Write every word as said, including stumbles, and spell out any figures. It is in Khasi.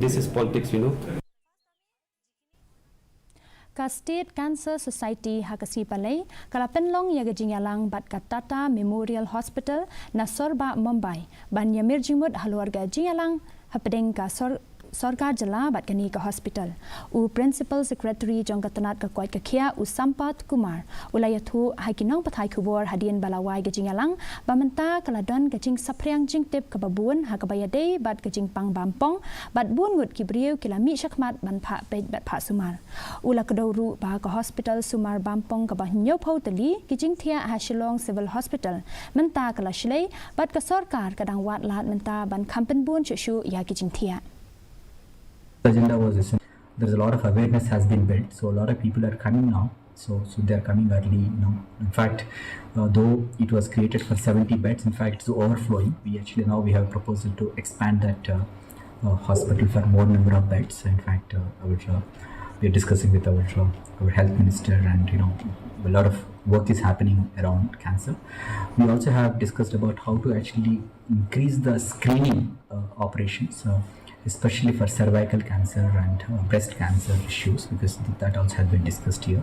This is politics, you know. Ka State Cancer Society ha ka sngi Palei ka la pynlong ïa ka jingïalang bad ka Tata Memorial Hospital na Sorbah, Mumbai ban ïamir jingmut halor ka jingïalang hapdeng ka sor sorkar jylla bad kane ka hospital. U Principal Secretary jong ka tnat ka koit ka khiah u Sampath Kumar u la ïathuh ha ki nongpathai khubor hadien ba la wai ka jingïalang ba mynta ka la don ka jingsaphriang jingtip kaba bun ha kaba ïadei bad ka jingpang bampong bad bun ngut ki briew ki la mih shakhmat ban phah peit bad phah sumar. U la kdew ruh ba ka hospital sumar bampong kaba hynñiewphew tylli ki jingthiah ha Shillong Civil Hospital mynta ka la shlei bad ka sorkar ka dang wad lad mynta ban kham pynbun shuh shuh ïa ki jingthiah. Agenda was essential. There's a lot of awareness has been built, so a lot of people are coming now. So, so they're coming early. You know, in fact, uh, though it was created for seventy beds, in fact, it's overflowing. We actually now we have a proposal to expand that uh, uh, hospital for more number of beds. In fact, uh, our uh, we're discussing with our uh, our health minister, and you know, a lot of work is happening around cancer. We also have discussed about how to actually increase the screening uh, operations, uh, especially for cervical cancer and uh, breast cancer issues, because th- that also has been discussed here.